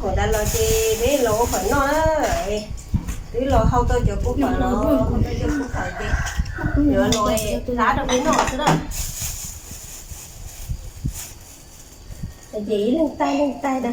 Thaum ntawd los ces peb los ua pham noj na, twb los hau tau cov kua pham los, hau tau cov kua pham ces yuav los hlab rau peb noj xwb na. Ces ib leeg tais leeg tais na.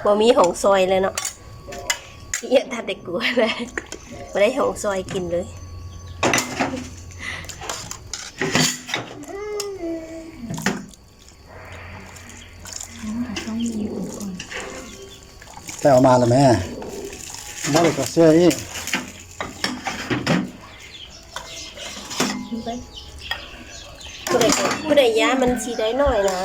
Puas muaj hoom xoi li no? Ib yam tag tes kuv, puas muaj hoom xoi kis lawm. Thaij ua mas lawm me, muab lawm kom siab ib. Kuv daim yab mas tsis dai noj na.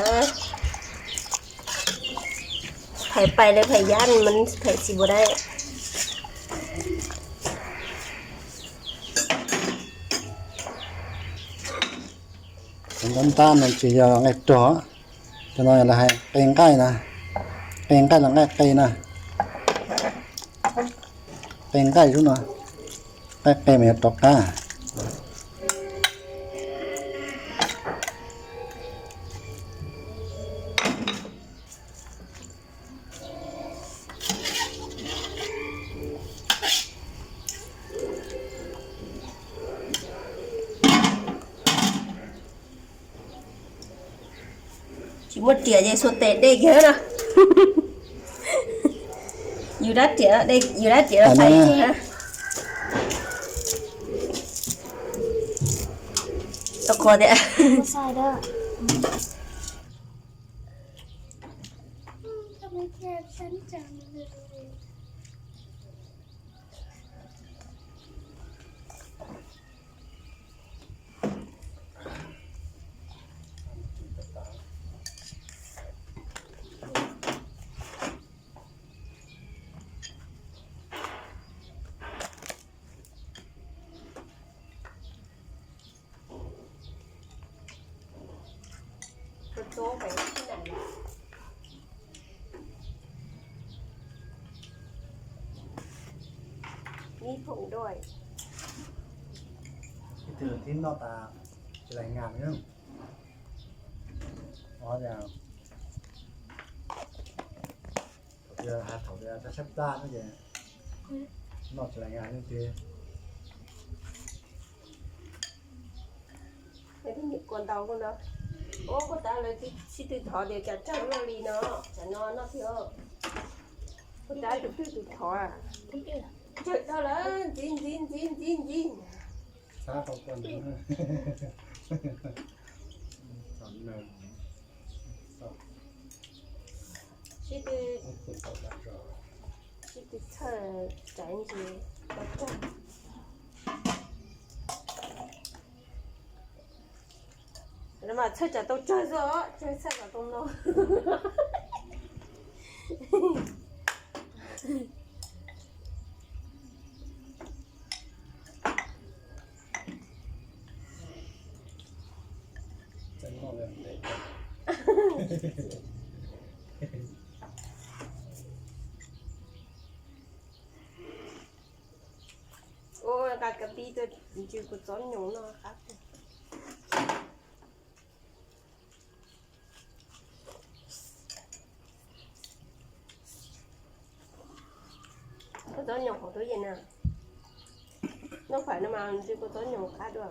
Phais pais lawm phais yab mas phais tsis npaum dai. Cov ntab ntab no tsis yog nqaij rog, cov no lawv hais qe nqaij na, qe nqaij los nqaij qe na, qe nqaij lub no, nqaij qe mas yog rov qab. Tsis muaj riam ces xuas tes de kiag na. Yus dab riam, yus dab riam los thaij. Tau qhov tias Ib tug thib noj tas tsis lais ngas li. Thaum tias has thaum tias tshab tshab plab no ces noj tsis lais ngas leej twg. Ua ntau no, ua kuj tas lawv sib tw thov tias cas tsawg noj li no, tsam no noj thiab. Kuj tas tus twg tus thov, tsawg tau lawm ntxiv ntxiv ntxiv ntxiv ntxiv. Sib tw, sib tw txhawj tsaiv ntsis tau tsawg. Mas txhawj tsam tau tsawg xwb os, tsis txhawj tsam tau no. Ua nqa ka pib tuaj ntsw kuv tsob nyoos no qab. Kuv tsob nyoos hauv tub yees na. Noj fawm no mas ntsw kuv tsob nyoos qab dua.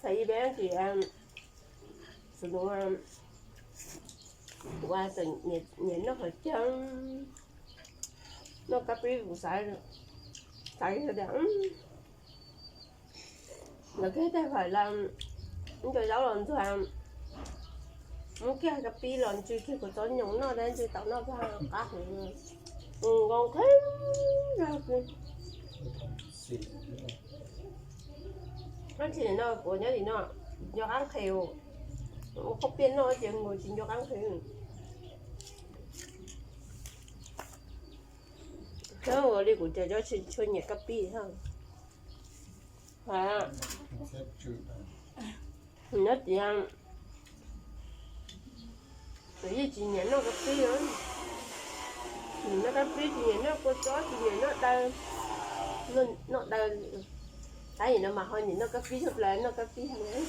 Xav ib peb tsis xus nua. Kuv txawm nyiam noj qhov cawv, noj kab pib kuv xav, xav tias lawv kiag tej fam las, ib co zaub los ntxuag, muab kiag kab pib los ntsw kiag kuv txob nyoos noj tab ntsw tau noj pag qab heev, nqoo qheeb zog. Tab sis no kuv nyob tim no nco qab nqhis, ua khaub piaj noj ces nkaus tsis nco qab nqhis. Ua li kuv cov tsis tshua nyiam kab pib thiab. Nyob tias kuv yeej tsis nyiam noj kab pib, tsis nyiam noj kab pib, tsis nyiam noj kua txob, tsis nyiam noj daw, noj daw. Tab sis no mas ho nyiam noj kab pib tshaj plaws, noj kab pib heev.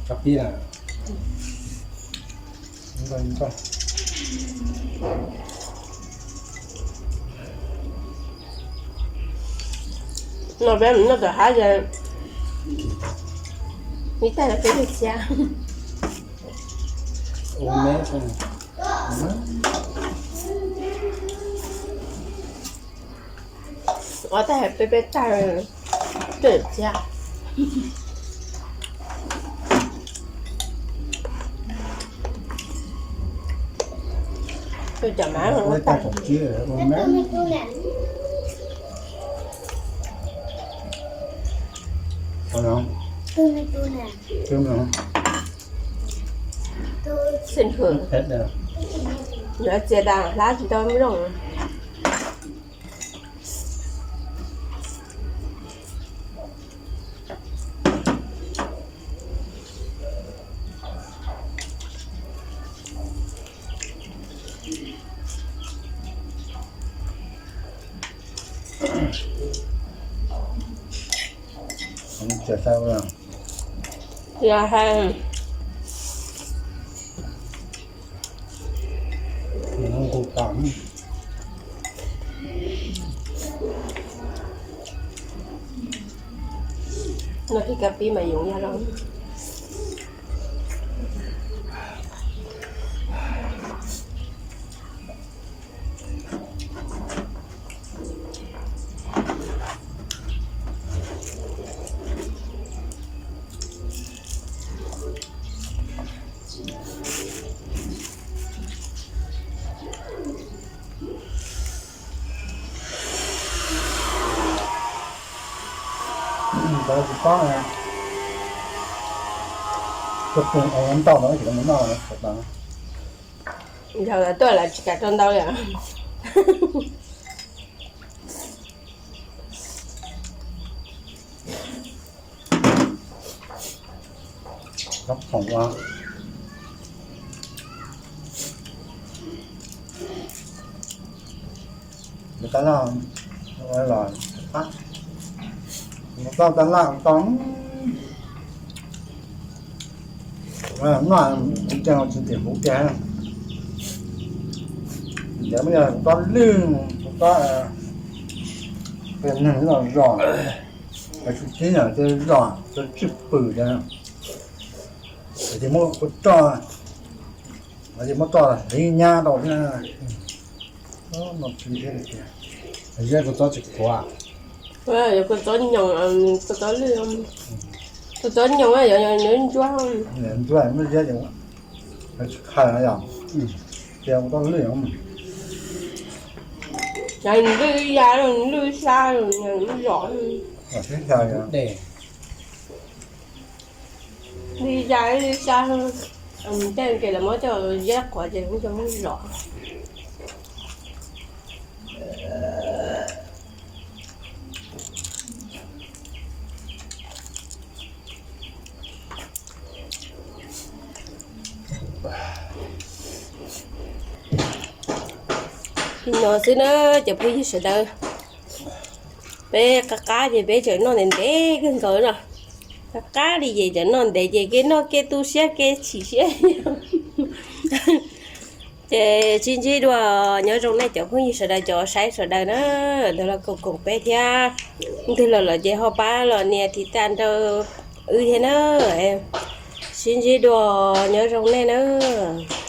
Kab pib na. No peb mus noj tom hav ces ib tag peb tug txiab. Ob tag peb peb tag, peb txiab. Cov mas ua tag. Xij hwm, yuav txias tas hlab tsis tau mloog. Yog hais no kab pib mas yoov yog los. Tsis paub, tuaj pw ntau no tsis tau mus noj. Yog tuaj lawv tsis kam rau ntau li. Tab laj los, tab laj tau noj, tsis tim huv kiag. Ntawd muaj yog kuv tob lwj, kuv tob, neeg los zos, kuv tsis tib yog tej zos cov tswj pwm ntawd, ces muab kuv roj, ces muab roj hliv nyab rau thiab. Ziab kua txob tsis qhuav. Kua txob nyoos, kua txob lwj, kua txob nyoos yog ntsuab, ntsuab muab ziab, tsis qhawv yog, ces kua txob lwj, lwj ya, lwj sab, lwj zom, lwj ya lwj sab, tej ces lawv muab coj ziab qhuav ces muab zom. Li no xwb na cov phooj ywg sawv daws, peb qab qab ces peb tseem noj ntev ntev kawg nkaus no. Qab qab li ces tseem noj ntev ces kev noj kev tu siab kev chim siab. Ces sib ntsib dua, nyob zoo nej cov phooj ywg sawv daws, cov saib sawv daws na, ntawd los koom koom peb thiab. Twg los los ces ho pab los nias tiv tas nrog wb thiab na. Sib ntsib dua, nyob zoo nej nawb.